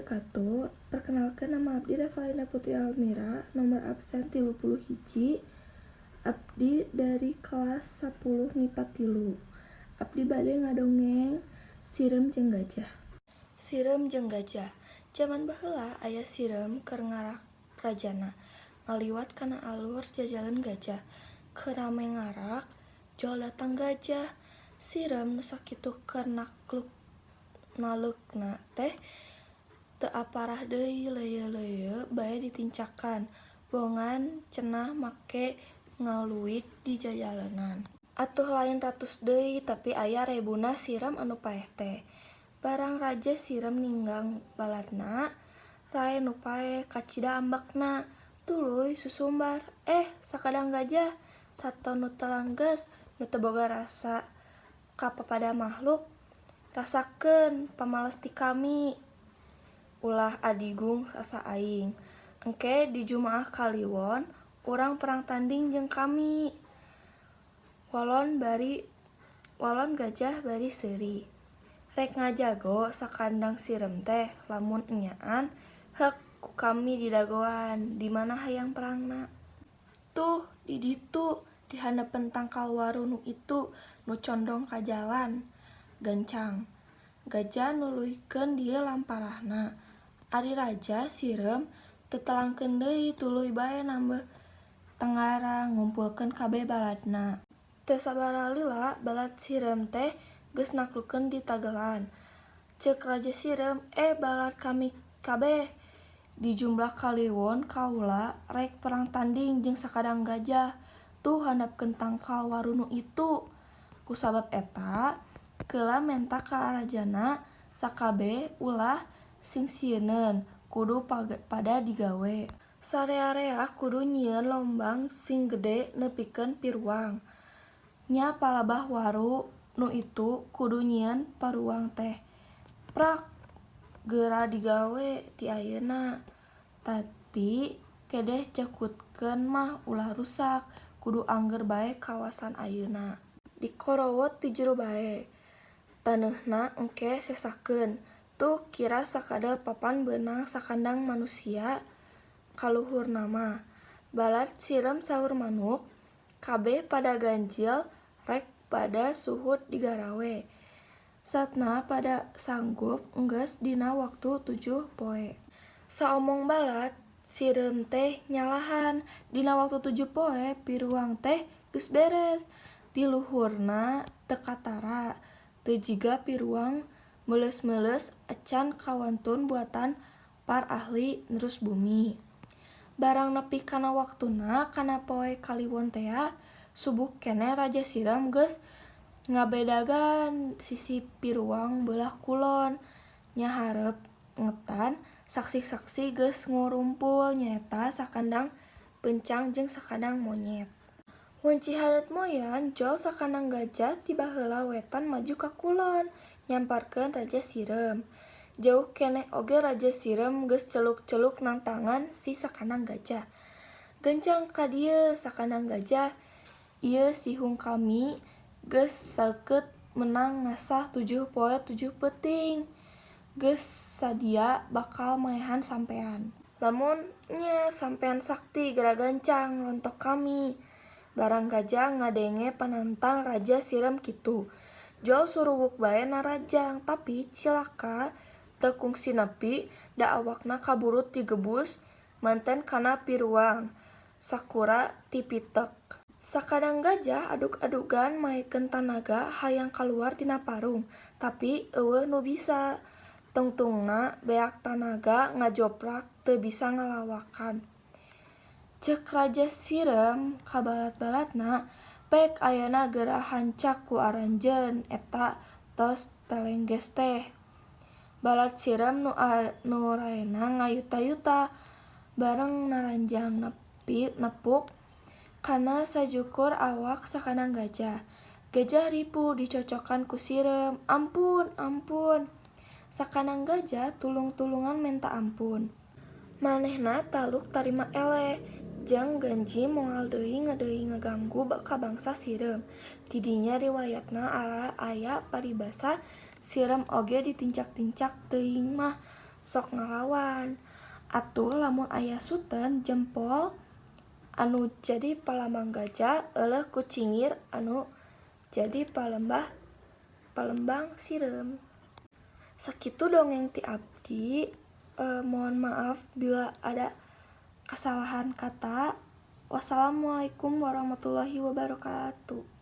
Wabarakatuh. Perkenalkan, nama abdi Revalina Putri Almira, nomor absen 31. Abdi dari kelas 10 MIPA 3. Abdi bade ngadongeng Sireum jeung Gajah. Sireum jeung Gajah. Jaman baheula aya sireum keur ngarak rajana. Ngaliwat kana alur jajaleun gajah. Keur rame ngarak, jol datang gajah. Sireum nu sakitu keur naleukna teh teu aparah deui, leuyeu-leuyeu bae ditincakan. Bongan cenah make ngaluit di jajaleunan. Atuh lain ratus deui, tapi aya rebuna sireum anu paeh teh. Barang raja sireum ninggang baladna, rae nu paeh kacida ambekna, tuluy susumbar, "Eh, sakadang gajah, sato nu teu langgeus, nu teu boga rasa ka papada mahluk, rasakeun pamales ti kami. Ulah adigung asa aing. Engke di Jumaah Kaliwon urang perang tanding jeung kami." Walon gajah bari seuri. "Rek ngajago sakandang sireum teh, lamun enyaan heuk ku kami didagoan. Di mana hayang perangna?" "Tuh, di ditu, di handapeun tangkal waru nu itu, nu condong ka jalan. Gancang." Gajah nuluykeun dieu lamparahna. Ari raja sireum teu telangkeun deui, tuluy bae nambeuh tenggara ngumpulkeun kabeh baladna. Teu sabaraha lila balad sireum teh geus naklukkeun di tagelan. Ceuk raja sireum, "Eh, balad kami kabeh, di Jumaah Kaliwon kaula rek perang tanding jeung sakadang gajah, tuh handapkeun tangkal waru nu itu. Kusabab eta, keula menta ka rajana sakabeh ulah singsieuneun, kudu pada digawe. Sarea-rea kudu nyieun lombang sing gede nepikeun piruang. Nya palabah waru nu itu kudu nyieun paruang teh. Prak geura digawe ti ayeuna. Tapi kedeh cakutkeun mah ulah rusak, kudu angger bae kawasan ayeuna. Dikorowot ti jero bae. Taneuhna engke sesakeun. Tuh kira sakadal papan beunang sakandang manusia kaluhurna mah." Balad sireum saur manuk, kabeh pada ganjil rek pada suhud digarawe. Satna pada sanggup enggeus dina waktu 7 poe. Saomong balad sireum teh nyalahan, dina waktu 7 poe piruang teh geus beres. Ti luhurna teu katara, teu jiga piruang meuleus-meuleus acan kawantun buatan par ahli nerus bumi. Barang nepi kana waktuna, kana poe kaliwon tea, subuh keneh raja sireum geus ngabedagan sisi piruang beulah kulon nya hareup ngetan. Saksi-saksi geus ngurumpul, nyaeta sakandang pencang jeung sakandang monyet. Wanci haneut moyan, jol sakandang gajah ti baheula wetan maju ka kulon, nyamparkeun raja sireum. Jauh keneh oge raja sireum geus celuk-celuk nangtangan si sakandang gajah. "Gancang ka dieu, sakandang gajah, ieu sihung kami geus saeukeut meunang ngasah 7 poe 7 peuting. Geus sadia bakal maehan sampean. Lamun nya sampean sakti, geura gancang rontok kami." Barang gajah ngadenge panantang raja sireum kitu, jol suruwuk bae narajang. Tapi cilaka teu kungsi nepi, da awakna kaburu tigebus manten kana piruang, sakura tipitek. Sakadang gajah adug-adugan maekeun tanaga hayang kaluar tina parung, tapi euweuh nu bisa. Tungtungna beak tanaga ngajoprak teu bisa ngalawakan. Ceuk raja sireum ka balad-baladna, "Pek ayeuna geura hancak ku aranjeun eta tos telengges teh." Balad sireum nu raena ngayuta-yuta bareng naranjang nepuk kana sajukur awak sakandang gajah. Gajah ripuh dicocokan ku sireum, "Ampun, ampun." Sakandang gajah tulung-tulungan menta ampun. Manehna taluk tarima eleh jeung janji moal deui ngaganggu ka bangsa sireum. Ti dinya riwayatna aya paribasa sireum oge ditincak-tincak teuing mah. Sok ngalawan. Atuh lamun aya suten jempol anu jadi palambang gajah euleuh ku cingir anu jadi palembang sireum. Sakitu dongeng ti abdi, mohon maaf bila ada kesalahan kata. Wassalamualaikum warahmatullahi wabarakatuh.